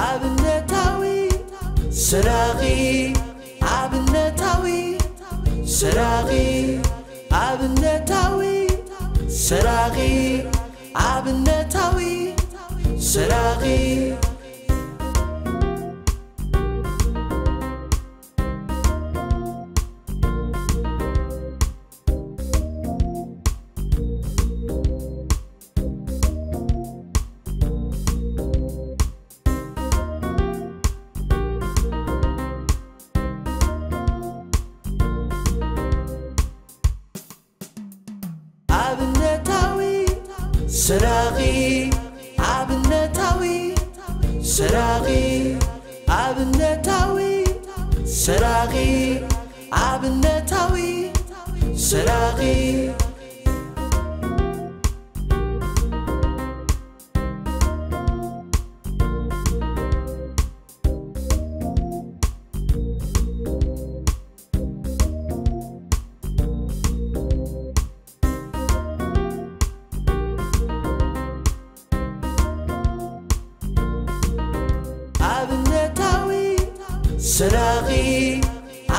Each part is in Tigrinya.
ኣብነታዊ ስራቒ ኣብነታዊ ስራቒ ኣብነታዊ ስራቒ ኣብነታዊ ስራቒ ኣብነታዊ ስራቒ ኣብነታዊ ስራቒ ኣብነታዊ ስራቒ ኣብነታዊ ስራቒ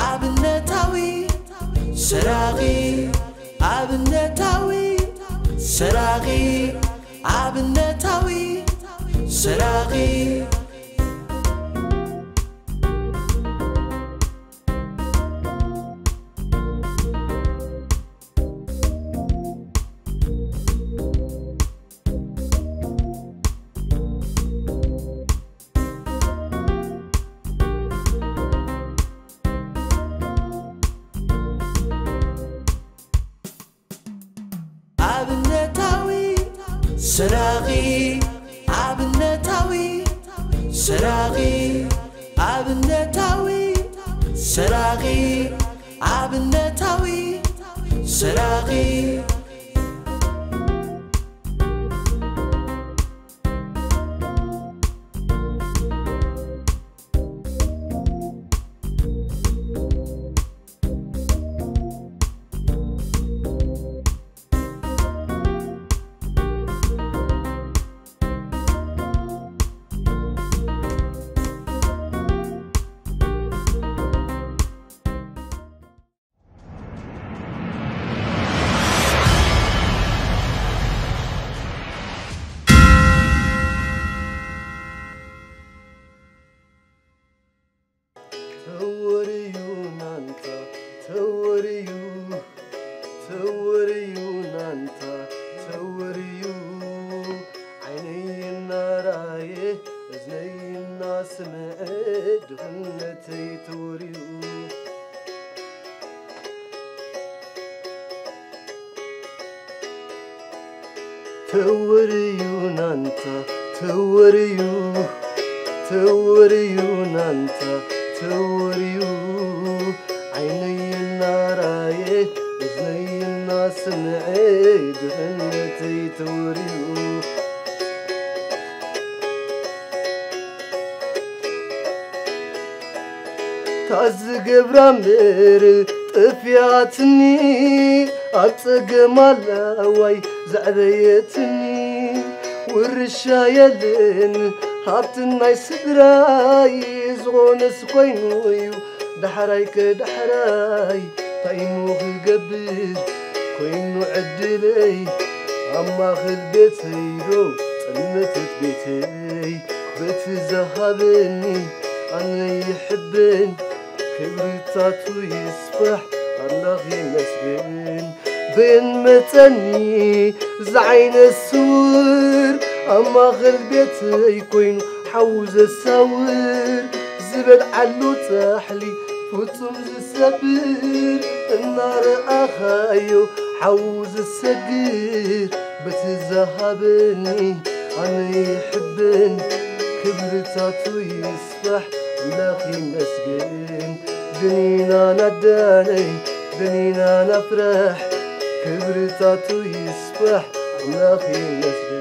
ኣብነታዊ ስራቒ ኣብነታዊ ስራቒ ኣብነታዊ ስራቒ ኣብነታዊ ስራቒ ኣብነታዊ ስራቒ ኣብነታዊ ስራቒ ኣብነታዊ ስራቒ ኣብነታዊ ስራቒ ተወርዩ ናንታ ተወርዩ ተወርዩ ናንታ ተወርዩ ዓይነይ እናራየ እዝነይ እናስምዐ ድኽነተይ ተወርዩ ተወርዩ ናንታ ተወርዩ ተወርዩ ናንታ ተወርዩ ዓይነይ እናራየ እዝነይ እናስምዐ ድኽነተይ ተወርዩ ታዝገብራ እምበር ጠፊኣትኒ ኣብ ጸገም ኣላዋይ ዘዕበየትኒ ውርሻ የለን ሃብትን ናይ ስድራይ ዝኾነስ ኮይኑ እዩ ዳሕራይ ከዳሕራይ ታይሞ ክገብር ኮይኑ ዕድለይ ኣብ ማእኸል ቤተይ ዶ ጽልመተት ቤተይ በቲ ዝሃበኒ ኣነ ይሕበን ክብርታቱ ይስፋሕ ኣምላኽ ይመስገን በየን መጸኒ ዝዓይነ ስውር ኣብ ማእኸል ቤተይ ኮይኑ ሓዉ ዘሳውር ዝበልዓሉ ጻሕሊ ፍጹም ዝሰብር እናረኣኻዮ ሓዉ ዝሰግር በቲ ዝሃበኒ ኣነ ይሕበን ክብርታቱ ይስፋሕ ኣምላኽ ይመስገን ድኒና ናዳነይ ድኒና ናፍራሕ ክብርታቱ ይስፋሕ ኣምላኽ ይመስገን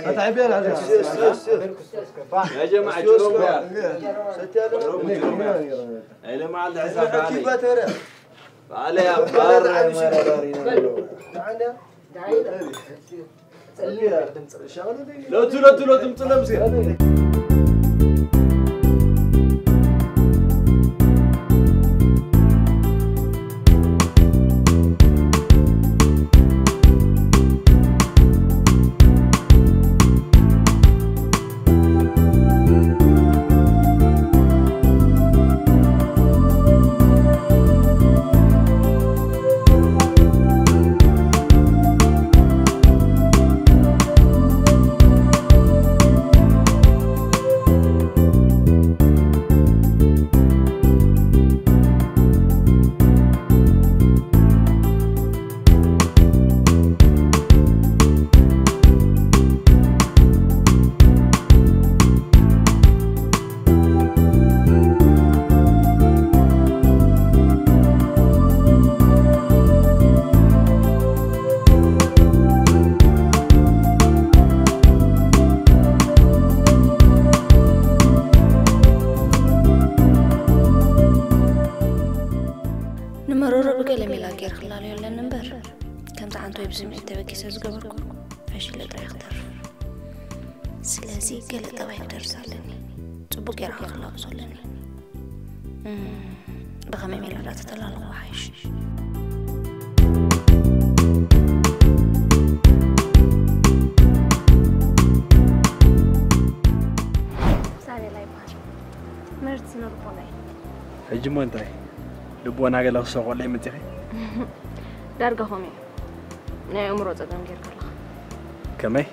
فتحي بيه العزيز يا جماعة شنو بيان؟ أنا ما عندي حساب علي. علي يا أخبار. ለቱ ለቱ ለቱ ምጽለም ሲ ንመሮሮ ብገለ ሜላ ገይረ ክላለዮ ኣለኒ እምበር፣ ከምቲ ዓንቶይ ብስምዒት ተበጊሰ ዝገበርኩ ፈሺለ ጥራይ ክተርፍ። ስለዚ ገለ ጠባይ ክደርስ ኣለኒ። ጽቡቕ ገይረ ክላቕሶ ኣለኒ። እም፣ ብኸመይ ሜላ ዳ ተተላለኹ ሓይሽ? ሳቤላ ይበሃል። ምህርቲ ስነ ልቦና እዩ። ሕጂ እሞ እንታይ? ልቦና ገለ ክሰቆለይ መጺኺ? ዳርጋ ከምኡ እዩ። ናይ ኣእምሮ ጸገም ጌርካ ኣለኻ። ከመይ?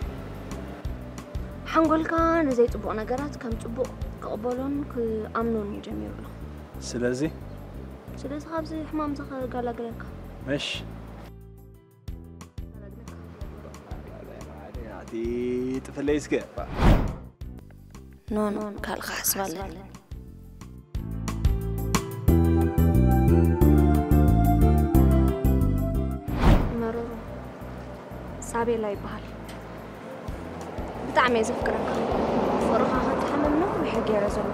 ሓንጎልካ ንዘይጽቡቕ ነገራት ከም ጽቡቕ ክቕበሎን ክኣምኖን እዩ ጀሚሩ ኣሎ። ስለዚ? ስለዚ ካብዚ ሕማም እዚ ከገላግለካ። ምሽ? ኣቲ ጥፍለይ እስከ። ኖ፣ ኖ፣ ካልእ ክሓስብ ኣለኒ። መሮሮ፣ ሳቤላ ይበሃል። ብጣዕሚ እየ ዘፍቅረካ። ፍቕርኻ ከም ዝሓመም ነዊሕ ገይረ ዘሎ።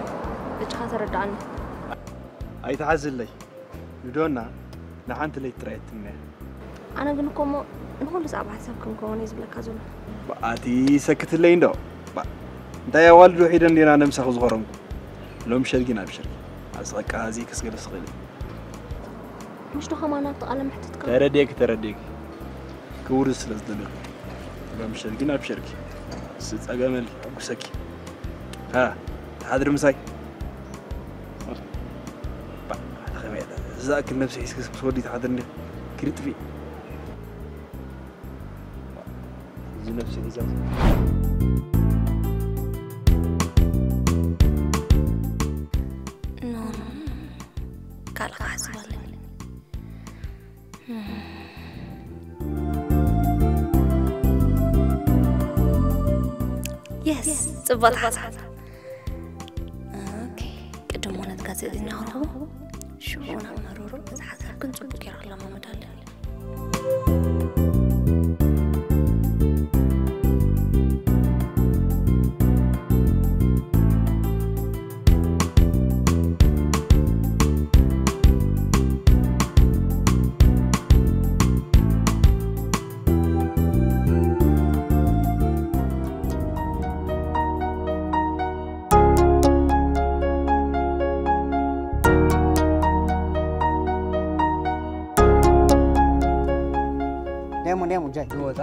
በጃኻ ተረድኣኒ። ኣይትሓዝለይ። ንዶና ንሓንቲ ለይቲ ጥራይ እትምነያ። ኣነ ግን እኮ እሞ ንኹሉ ዛዕባ ሓሳብ ከም ከውን እየ ዝብለካ ዘሎ። ብኣቲ ሰክትለይ እንዶ። ባ-፣ እንታይ ኣዋልድ ውሒደ እንዲና ነምሳኺ ዝኸረምኩ። ሎም ሸርጊን ኣብ ሸርጊ። ኣስቐቃ እዚ ከስገደ ስኽእል። ምሽ ዶ ከማን ኣብቲ ቃለ መሕትትካ? ተረዲኤኪ፣ ተረዲኤኪ። ክውርድ ስለ ዝደለኹ። ሎም ሸርጊን ኣብ ሸርጊ። ስጸገመል፣ ሕጉሰኪ። ሃ፣ ትሓድሪ ምሳይ? ባ፣ ኣነ ከመይ እያ? ዝኣክል ነብሲ ሒዝክስ ምስ ወዲ ትሓድሪ እንዲኺ? ክዲ ጥፊ። እዚ ነብሲ ሒዛ። ኖ፣ ኖ፣ ኖ። ካልእ ክሓስብ ኣለኒ። የስ፣ ጽቡቕ ሓሳብ። ኦኬ፣ ቅድም ሆነት ጋዜጠኛ ክረኽቦ፣ ሽዑ ናብ መሮሮ፣ እዚ ሓሳብ ግን ጽቡቕ ጌራ ክለማመድ ኣለኒ። ሌሙ፣ ሌሙ፣ ጃይ። ይወጣ።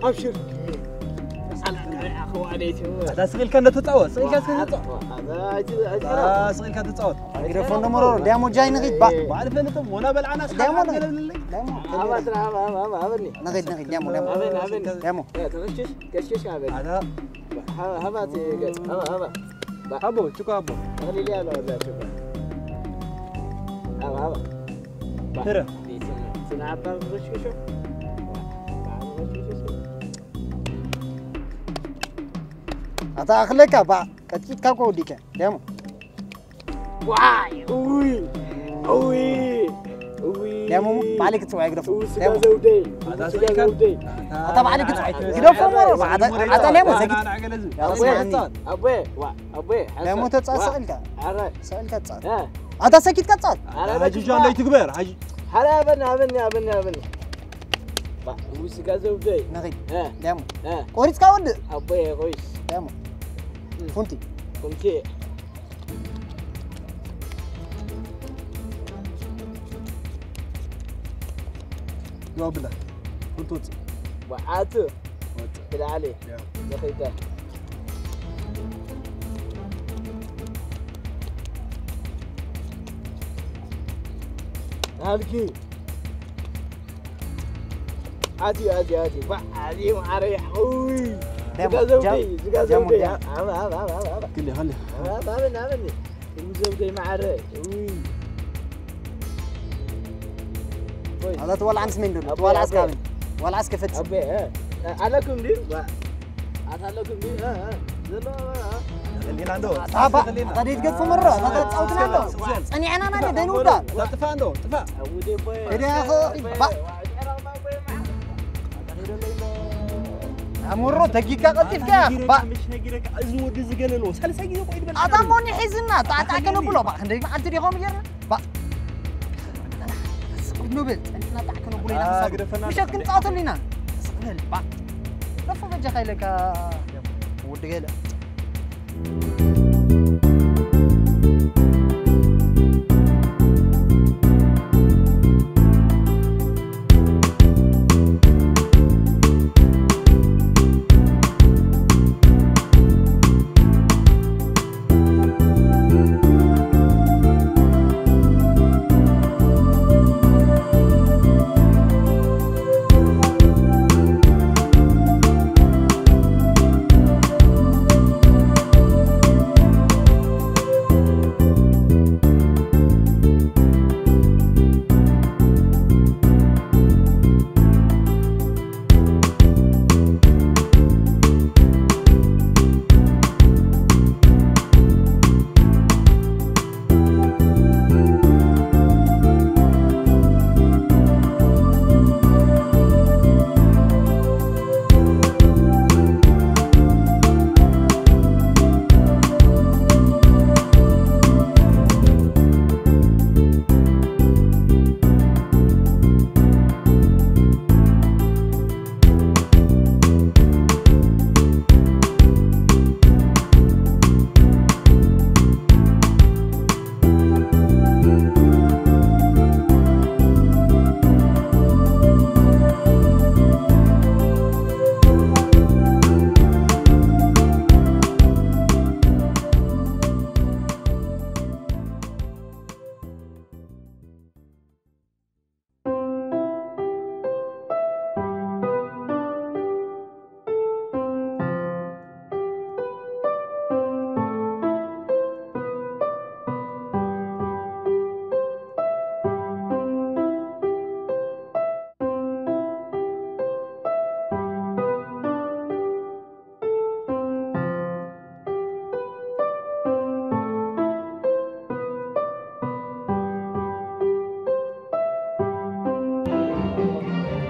ኣብሽር። ኣታ ስቕ ኢልካ እንዶ ተጻወት፣ ስቕ ኢልካ እስከ ተጻወት። ኣታ ስቕ ኢልካ ተጻወት። ማይክሮፎን ደሞ ሮ፣ ዳሞ ጃይ ንኺድ ባ። ባዕል ፈልጥም፣ ወላ በልዓና ዳሞ ስሓብ ንኺድ። ገለልለይ። ዳሞ፣ ኣባ፣ ኣባ፣ ኣባ፣ ኣባ፣ ኣበኒ። ንኺድ፣ ንኺድ፣ ዳሞ፣ ዳሞ። ኣበኒ፣ ኣበኒ። ዳሞ። ያ፣ ተኸሽሽ፣ ከሽሽ ኣበኒ። ኣታ ሃባ፣ ሃባ፣ ሃባ። ሃቦ፣ ችኮ ሃቦ። ተኸሊል ያለው እዛ ችኮ። ሃባ፣ ሃባ። ፍረ። ስለ ኣባ ብሽክሾ። ኣታ ኣኽለካ ባ ቀጥቂጥካ እኮ ወዲከ። ደሞ። ዋይ፣ ኡይ፣ ኡይ፣ ኡይ። ደሞ ባዕለይ ክትጽውዕ ይግደፎ። ስጋ ዘውደይ። ስጋ ዘውደይ። ኣታ ባዕለይ ክትጽውዕ ግደፎ። ኣታ ደሞ ዘጊት ኣቦ ኣቦ ዋ ኣቦ ሓሳ። ደሞ ተጻሰ ኢልካ። ኣረ ሰልካ ጻ እ ኣታ ሰኪት ቀጻል። ኣረ ሐጂ ጃ እንዳይትግበር ሐጂ ሓላ በን ኣበን ኣበን ኣበን። ዋ ስጋ ዘውደይ። ነኺ እ ደሞ እ ቆሪጽካ ወድ ኣቦ ቆይስ ደሞ ፉንቲ ቁምቲ ይዋ ብላ ፉንቲ ወጽእ ወዓቱ ወጽእ ብላዕሊ ያ ዘኺተ ሃልኪ ኣትዩ ኣትዩ ኣትዩ ባዕሊ ማዓረ ውይ ደሞ ዝጋ ዘውደይ ጃም- ዝጋ ጃም ዘውደይ ወዲያ። ኣበ ኣበ ኣበ ኣበ ክሊ ኸሊ ኣበ ኣበ ኣበ ኣበ ሩ ዘውደይ ማዓረ ውይ ኣታ ትዋላ ዓንስ ሜን ዶሎ ትዋላ ዓስካብን ዋላ ዓስከ ፈጽ ኣበ ኣለኩም ድዩ ኣታ ኣለኩም ድዩ ዘሎ ኸሊና እንዶ ኣባ ኣታ ደይት ገድፉ ምሮ ኣታ ጻውትና ኣሎ ጸኒዕና ና ደይ ንውዳ ጥፋ እንዶ ጥፋ ውዴ ቦይ እዳ ኸ ባ ኣምሮ ተጊካ ቀልጢፍካ ባ ምሽ ነጊረካ እዚ ወዲ ዝገለሎ ሳልሳይ ግዜ ቆይ ድበል ኣታ ሞኒ ሒዝና ጣዕጣዕ ከነብሎ ባ ክንደይ መዓልቲ ዲኾም ጌርና ባ ስቁድ ንብል ጸኒሕና ጣዕ ከነብሎ ኢና አ፣ ሓሳብ ግደፈና ምሸት ንብል። ክንጻወተሉ ኢና ስቅብል ባ ረፎ በጃኻ ኢለካ ወዲ ገለ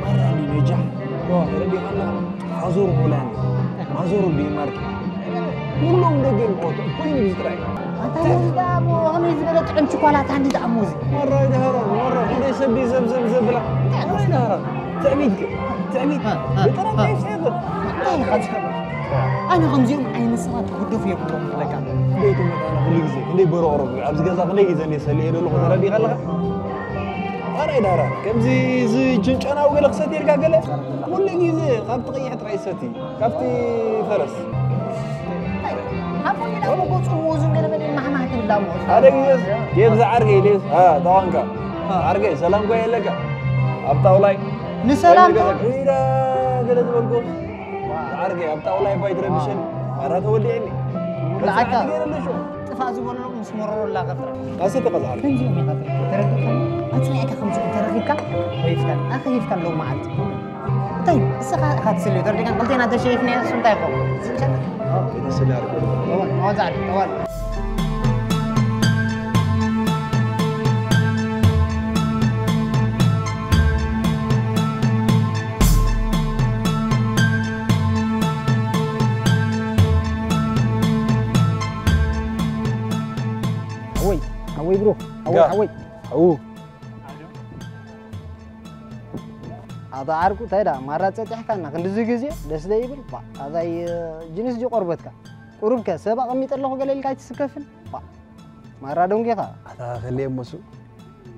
ማራ እንዲ ነጃሕ ዋ ተረዲኻ ኣለኻ ሓዞር ሆላንድ ማዞር ዴንማርክ ኩሎም ደገ ይቆቱ እኮ እዩ ጥራይ ኣታ እዚ ደኣ እሞ ከመይ ዝበለ ጥዑም ችኮላታ እንዲ ደኣ እሞ እዚ ማራ ይድሃራ ማራ ክንደይ ሰብ ድዩ ዘብዘብ ዘብላ ማራ ይድሃራ ትዕቢት ግን ትዕቢት ብጥራይ ይፍሰት እንታይ ኢኻ ትገብር ኣነ ከምዚኦም ዓይነት ሰባት ክግደፉ የብሎም ክብለካ ቤቱ መጣና ኩሉ ግዜ ክንደይ በረቕረብ ኣብዚ ገዛ ክንደይ ግዜ እኔ ሰሊኤ ዘለኹ ተረዲኻ ኣለኻ ኣራይ ዳራ ከምዚ እዚ ጅንጨናዊ ገለ ክሰትየልካ ገለ ኩሉ ግዜ ካብቲ ቀይሕ ጥራይ ሰቲ ካብቲ ፈረስ ሓፎ ኢላ እሞ ገጹ እሞ እዙን ገለ በለ ማሕማሕ ትብላ እሞ ሓደ ግዜ ኬፍ ዝዓርከ ኢለ ተዋንካ ዓርከ ሰላም ኳ የለካ ኣብ ጣውላይ ንሰላም ኢዳ ገለ ዝበልኩ ዓርከ ኣብ ጣውላይ ባይ ትረብሸን ኣራ ተወሊዕኒ ለዓካ ገይረ ኣለሹ ጥፋእ ዝበሎ ምስ መረሮ ላቐ ጥራሕ ኣሰ ተቐዝዓር ከምዚኦም ኢኻ ተረዲእካ ኣጽኒዕካ ከምዚኦም ተረኺብካ ከይፍካን ኣኸይፍካን ሎም መዓልቲ እንታይ ንስኻ ኢኻ ትስልዮ ተረዲእካ ክልቴና ተሸይፍና እሱ እንታይ ይኸውን ዝምሸል ስለ ኣርጎ ተዋል ተዋል ወይ ሓወይ ብሮ ሓወይ ሓወይ ኣው ኣታ ዓርቁ እንታይ ዳ ማራ ጸጢሕካና ክንድዚ ግዜ ደስ ደ ይብል ባ ኣዛይ ጅንስ ጂ ቆርበትካ ቁሩብከ ሰብ ኣቐሚጠ ኣለኹ ገለ ኢልካ ኣይትስከፍን ባ ማራ ደንጌኻ ኣታ ከልየ መሱ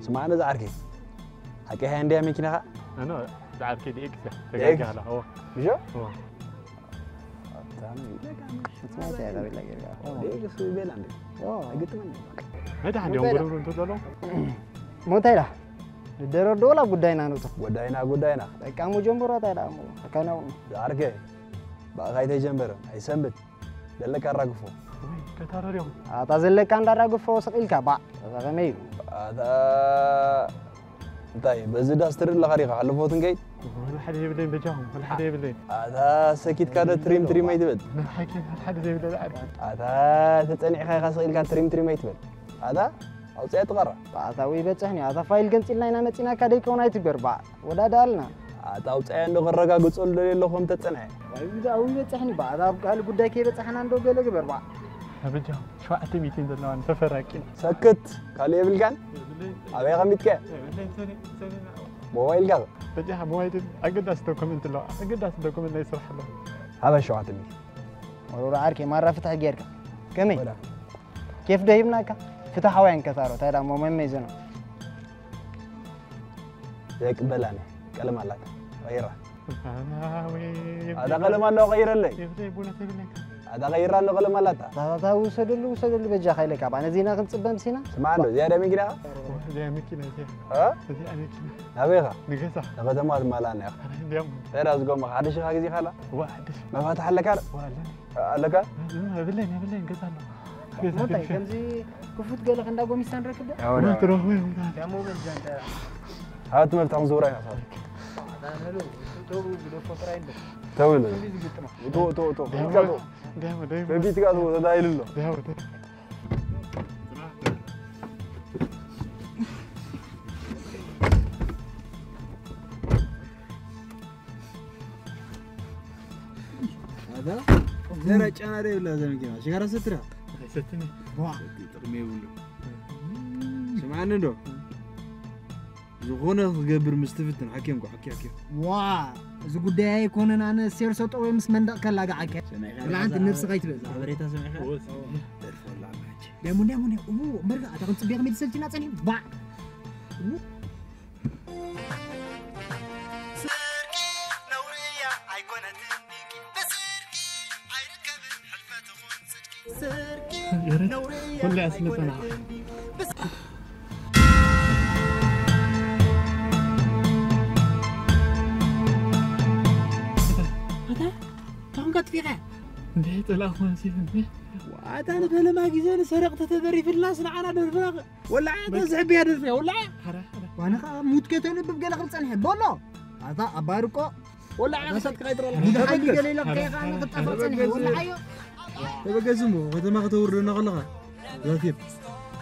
ስማዕነ ዝዓርከይ ሓቂ ሃይ እንድያ መኪናኻ ኣነ ዝዓርከይ ዲኤክስ እያ ተጋጊኻ ኣለኻ ብሾ መድሓን ዲኦም ጉርምሩ እንተዘሎ ሞታይ ዳ ንደረዶ ወላ ጉዳይና ነቶ ጉዳይና ጉዳይና በቃ ሞ ጀምበሮ ታይ ዳ ከነው ዝዓርከይ ብኣኻ ኣይተጀምበረን ኣይሰንብት ዘለካ ኣራግፎ። ከተረርዮም። ኣታ ዘለካ እንዳራግፎ ስቕ ኢልካ ባዕ። እዛ ከመይ ኢሉ። ኣታ እንታይ በዚ ዳስ ትርኢ ኣለኻ ዲኻ ኣለፎት እንከይድ። ወላ ሓደ የብለይን በጃኹም ወላ ሓደ የብለይን። ኣታ ሰኪትካ ዶ ትሪም ትሪም ኣይትበል። ናይ ሓቂ ወላ ሓደ ዘይብለ ዳዕሪ። ኣታ ተጸኒዕካ ኢኻ ስቕ ኢልካ ትሪም ትሪም ኣይትበል። ኣታ ኣውጽያ ትቐራ። ኣታ ወይ በጽሕኒ ኣታ ፋይል ገንጺልና ኢና መጺናካ ደይከውን ኣይትግበር ባዕ። ወዳዳልና። ኣታ ኣውጻያ እንዶ ከረጋግጸሉ ደልየ ኣለኹ ከም ተጸንዐ። ኣውይ በጽሕኒ ባዕ ኣታ ኣብ ካልእ ጉዳይ ከይበጻሕና እንዶ ገለ ግበር ባዕ። ኣበጃ ሸውዓተ ሚእቲ ዘለዋን ተፈራቂና። ሰክት ካልእ የብልካን ኣበይ ኣቐሚጥካያ ሞባይልካ በጃ ሞባይል ኣገዳሲ ዶኩመንት ኣለዋ ኣገዳሲ ዶኩመንት ናይ ስራሕ ኣለዋ። ሃበ ሸውዓተ ሚእቲ ወሮሮ ዓርከይ ማራ ፍትሒ ጌርካ ከመይ ወላ ኬፍ ዶ ሂብናካ ፍትሓውያን ከታሮ ታይ ዳሞ መመይ ዘኖ ዘይቅበላኒ ቀለም ኣላታ ቀይራ ኣታ ቀለም ኣለዋ ቀይረለይ ኣታ ቀይራ ኣሎ ቀለም ኣላታ ታታ ውሰደሉ ውሰደሉ በጃኻ ኢለካ ባ ነዚና ክንፅበ ምሲና ስማዕ ኣሎ እዚኣ ደ መኪና እዚኣ መኪና እዚኣ እ? እዚኣ መኪና ናበይኻ ንገዛ ንኸተማ ትማላና ኢኻ ኣረ እንዲያም ተራ ዝጎማ ሓደ ሽኻ ግዜ ካላ እዋ ሓድሽ መፋትሕ ኣለካ ዶ? እዋ ኣለኒ ኣለካ የብለይን የብለይን ገዛ ኣሎ ገዛ እንታይ ገዛ ከምዚ ክፉት ገለ ክንዳ ጎሚስታ ንረክብ ዶ? ያው ነው። ትረኽቡ ይሆናል ደሞ በዛ እንተ ሀብት መፍትሐውን ዙራ ይነሳል። ዳነሉ ተው ግደፎ ጥራይ እንደ ተውል እንዲህ ዝግጥማ ቶ ቶ ቶ ይቀጡ ደሞ ደሞ በፊት ጋር ተዳይልሎ ደሞ ኣታ ዘረ ጨና ዶ ይብላ እዛ መኪና ሽጋራ ሰትራ ኣይሰትን ዋ ጥቕሚ የብሉ ስምዓኒ ዶ ዝኾነ ክገብር ምስ ትፍትን ሓኪም ሓኪ ሓኪም ዋ እዚ ጉዳይ ኣይኮነን ኣነ ሴርሶ ጠወይ ምስ መንደቕ ከላግዓከ ብልዓንቲ ነብስኻ ይትበል ሓበሬታ ሰሚዕካ ደርፎላ ማች ደሙ ደሙ ደሙ እምበርካ ኣታ ክንፅቢያ ከመይ ትሰልችና ፀኒሑ ባዕ ወላ ያስነፈና ኣታ ታንካ ጥፊኻ እንደ ጥላኹ መሲልኒ ኣታ ንፈለማ ግዜ ንሰረቕ ተተደሪፍልናስ ንዓና ደርፍና ወላዓ ተዝሕብያ ደርፍያ ወላዓ ዋነ ከዓ ሙት ከተልብብ ገለ ክብል ፀንሐ በሎ ኣታ ኣባርቆ ወላዓ ከሳትካ ኣይጥራላ ሙድሓኒ ገለ ኢላ ከይኻ ንክጠፍእ ፀንሐ ወላዓዮ ተበገዝሞ ከተማ ከተውርደና ከለኻ ዛፊር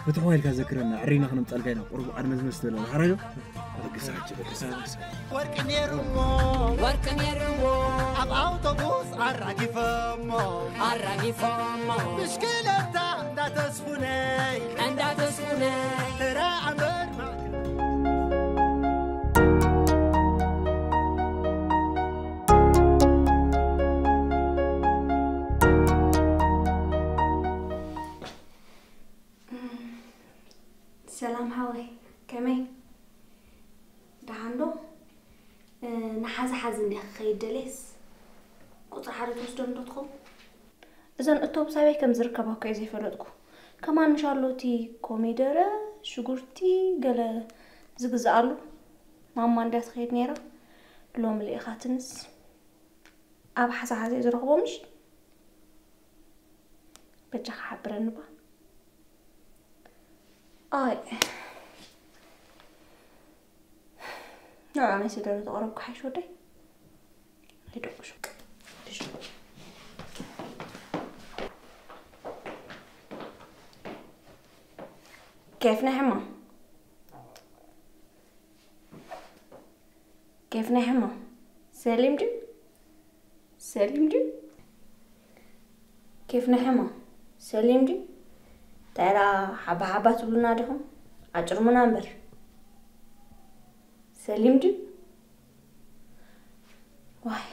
ፍትሕ ዋይልካ ዘክረና ዕሪና ክነምፀልካ ኢና ቁርቡ ዓድመ ዝመስል ሓራዮ በግሳች በግሳች ወርቂ ነይርዎ ወርቂ ነይርዎ ኣብ ኣውቶቡስ ኣራጊፎሞ ኣራጊፎሞ ብሽክለታ እንዳተስፉነይ እንዳተስፉነይ ተራ ኣንበር ሰላም ሓወይ ከመይ ደሓን ዶ ንሓዚ ሓዚ እንዲያ ክኸይድ ደልየስ ቁፅሪ ሓደ ትወስዶም ዶ ትኸውን እዘን እቶብስ ኣበይ ከም ዝርከባ እኮ እየ ዘይፈለጥኩ ከማን ሻሎቲ ኮሚደረ ሽጉርቲ ገለ ዝግዝኣሉ ማማ እንድያ ትኸይድ ነይራ ሎሚ ልኢኻትንስ ኣብ ሓዚ ሓዚ እየ ዝረኽቦ ምሽ በጃኻ ሓብረኒ ባ ኣይ ንዓ ናይ ስደሩ ተቕረብኩ ሓይሽ ወደይ ኣይደቅሹ كيف نحمى؟ كيف نحمى؟ سليم دي؟ سليم دي؟ كيف نحمى؟ سليم دي؟ እንታይ ደኣ ሓባ ሓባ ትብሉና ዲኹም? ኣጭርሙና እምበር። ሰሊም ድዩ? ዋይ።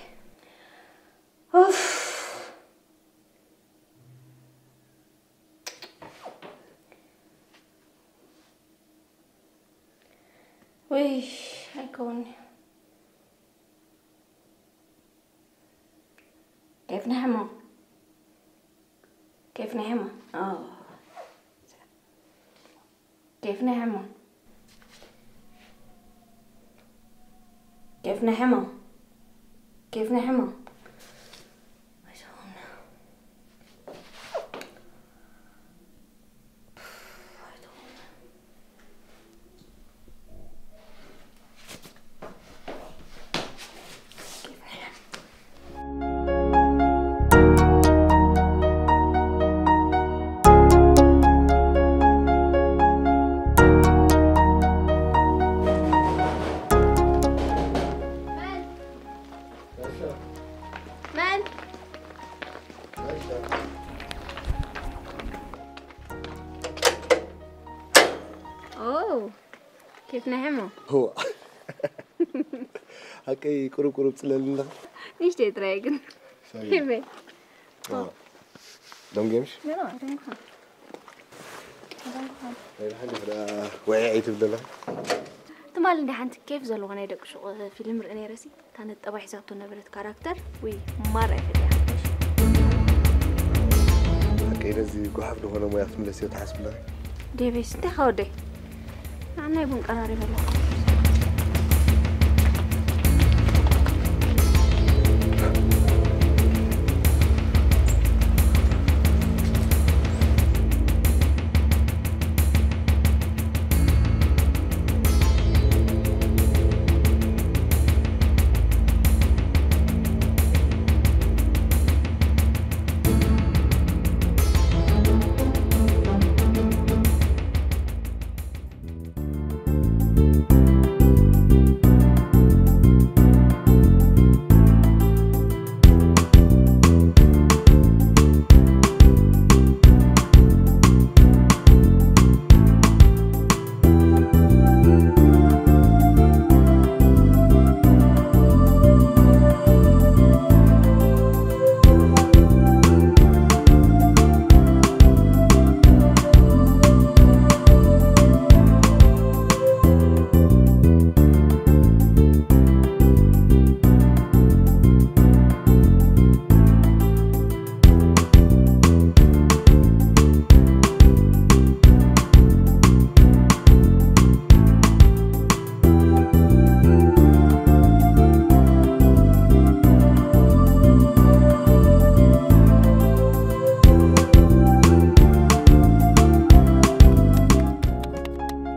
ኡፍ። ውይ፣ ኣይከውን'ዩ። كيف نحمو؟ كيف نحمو؟ آه. كيف نحمو؟ كيف نحمو؟ كيف نحمو؟ መን? ኦ፣ كيف نحمو؟ هو. ሓቀይ ቁሩብ ቁሩብ ጽለል ኣለኻ። ንእሽተይ ጥራይ ግን። ሶሪ። ሂበይ። اه. دون جيمش؟ لا، لا، دون جيمش. دون جيمش. ወይ ሓንቲ ፍዳ ወይ ዒት ብደላ። ትማል እንደ ሓንቲ ኬፍ ዘለዎ ናይ ደቂ ሹቕ ፊልም ርኢ ነይረ ሲ። እታ ነጠባ ሒዛቶ ነበረት ካራክተር፣ ውይ፣ ማራ ይፈትያ። ሓቀይ ነዚ ጓሓፍ ዝኾነ ሞያ ክትምለስ እዮ ትሓስብ ኣለኺ? ዴቪስ፣ እንታይ ኻ ወደይ? ንዓናይ ቡን ቀራሪበ ኣለኹ።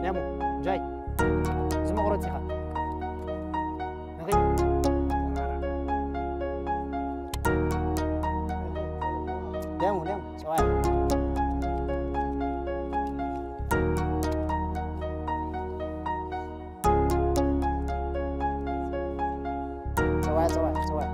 ዳሙ፣ ጃይ፣ እዚ መቑረጺ ኢኻ። ኦኬ። ዳሙ፣ ዳሙ፣ ጸዋይ። ጸዋይ፣ ጸዋይ፣ ጸዋይ።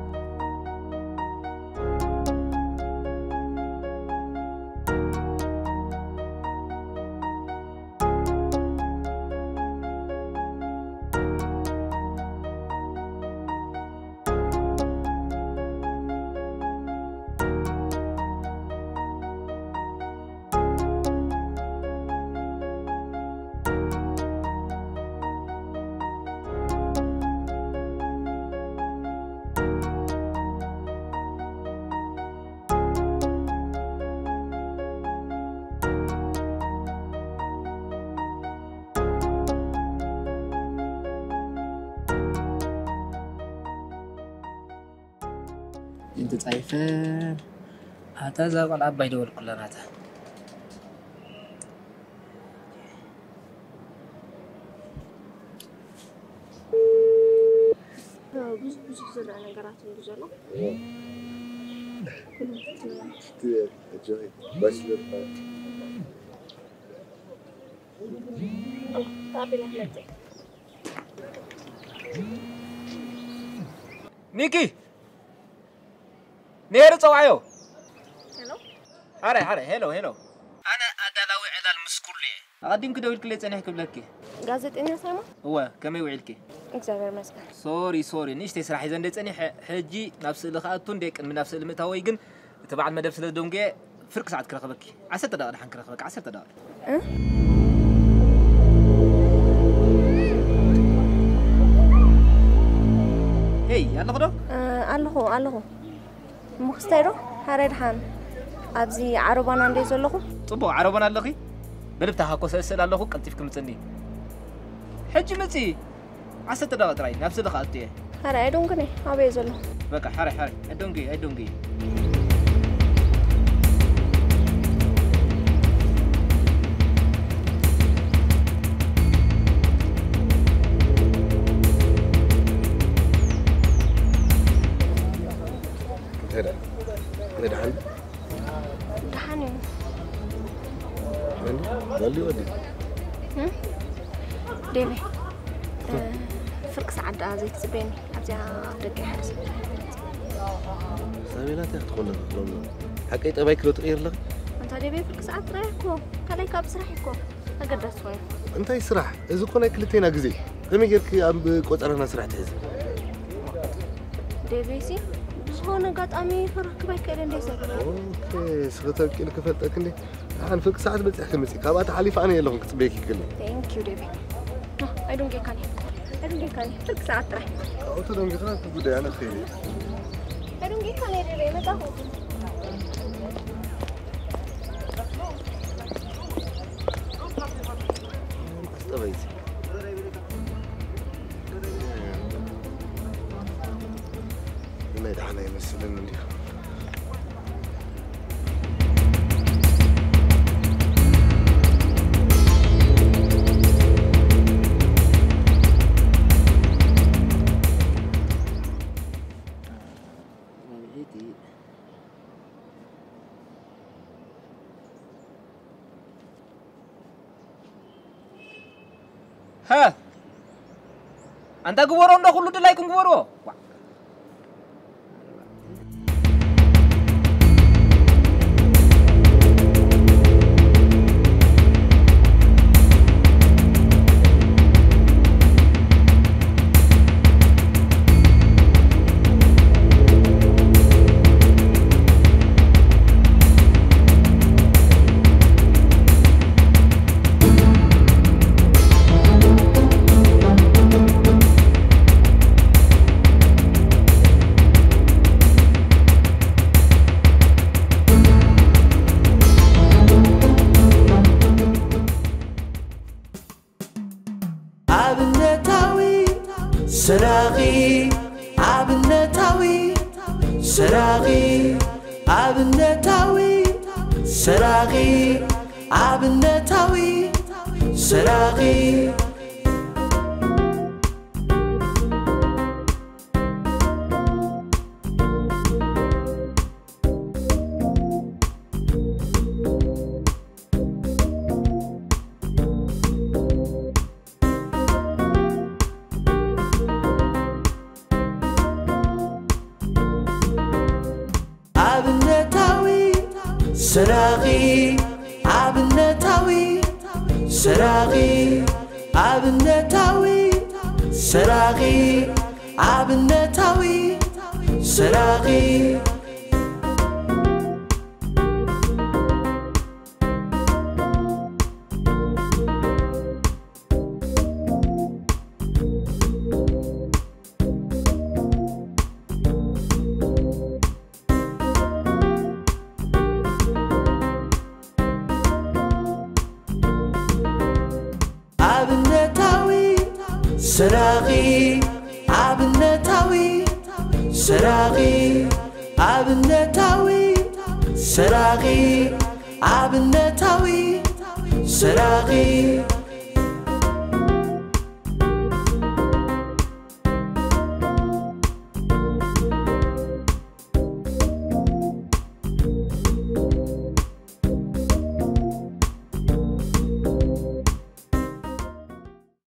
እንተጻይፈ ኣታ እዛ ቆልዓ ኣባይ ደወልኩላ ናታ። ብዙሕ ብዙሕ ዝረአ ነገራት እዩ ዘሎ። ሚኪ! ነይሩ ጸውዓዮ። ሄሎ። ኣረ፣ ኣረ፣ ሄሎ፣ ሄሎ። ኣነ ኣዳላዊ ኣቐዲምኪ ደዊልክለይ ጸኒሕኪ ክብለኪ። ጋዜጠኛ ሳይሞን? እወ፣ ከመይ ውዒልኪ? እግዚኣብሔር ይመስገን። ሶሪ፣ ሶሪ፣ ንእሽተይ ስራሕ ሒዘ እንደ ጸኒሐ፣ ሕጂ ናብ ስእሊ ክኣቱ እንደ ቅድሚ ናብ ስእሊ ምእታወይ ግን እቲ በዓል መደብ ስለ ዝደንጉየ ፍርቂ ሰዓት ክረኽበኪ። ዓሰርተ ደቂቕ ደሓን ክረኽበኪ፣ ዓሰርተ ደቂቕ። እ? ሄይ፣ ኣለኹ ዶ? እ፣ ኣለኹ፣ ኣለኹ። ምኽስታይ ዶ? ሃረ ድሓን። ኣብዚ ዓረባና እንደ ዘለኹ? ጽቡቕ፣ ዓረባና ኣለኺ? በልብታ ሃኮ ሰእስእል ኣለኹ፣ ቀልጢፍኪ ምጽኒ። ሕጂ ምጺ። ዓሰርተ ደቂቕ ጥራይ፣ ናብ ስእሊ ክኣቱ እየ። ሃረ ኣይዶንግነ፣ ኣበይ ዘሎ? በቃ፣ ሓራይ፣ ሓራይ። ኣይዶንግየ፣ ኣይዶንግየ። እንታይ ደኣ? እንታይ ደሓን? ደሓን እዩ። እንዲ? በሊ ወዲ። እም? ዴቪ፣ እ፣ ፍርቂ ሰዓት ደኣ ዘይትጽበየኒ። ኣብዚኣ ኣፍ ደገ ሓደ ሰብ። ሳቤላ እንታይ ክትኾን ኣለካ? ሎሚ ሓቀይ ጠባይ ክሎ ትቕይር ኣለኺ? ኣንታ ዴቪ፣ ፍርቂ ሰዓት ጥራይ እኮ። ካልኣይ ካብ ስራሕ እኮ። ኣገዳሲ ኮይኑ። እንታይ ስራሕ? እዚ እኮ ናይ ክልቴና ግዜ። ከመይ ጌርኪ ኣብ ቆጸራና ስራሕ ትሕዚ? ዴቪ ሲ፣ ብዝኾነ ኣጋጣሚ ክረክብ ኣይክእልን ደይ ሰብ። ኦኬ፣ ስለ ተብቂል ክፈልጠክ እንዴ? ኣን ፍርቂ ሰዓት በጺሕኪ ምጺ። ካብኣ ተሓሊፈ ኣነ የለኹን ክጽበየኪ ክእል። Thank you ዴቪ። ኣይዶንጌካኒ። ኣይዶንጌካኒ። ፍርቂ ሰዓት ጥራይ። ኣውቶ ደንግኻ ጉዳይ ኣነ ኸይደ። ኣይዶንጌካኒ ዴቪ፣ መጻኹ። ኣስጠበይሲ። ናይ ደሓን ኣይመስልን እንዲኻ። ሃ! ኣንታ ግበሮ እንዶ ኩሉ ድላይኩም ግበርዎ። ዋ! ኣብነታዊ ሰራቒ፣ ኣብነታዊ ሰራቒ፣ ኣብነታዊ ሰራቒ፣ ኣብነታዊ ሰራቒ። ኣብነታዊ ሰራቒ፣ ኣብነታዊ ሰራቒ፣ ኣብነታዊ ሰራቒ፣ ኣብነታዊ ሰራቒ። ኣብነታዊ ሰራቒ፣ ኣብነታዊ ሰራቒ፣ ኣብነታዊ ሰራቒ፣ ኣብነታዊ ሰራቒ።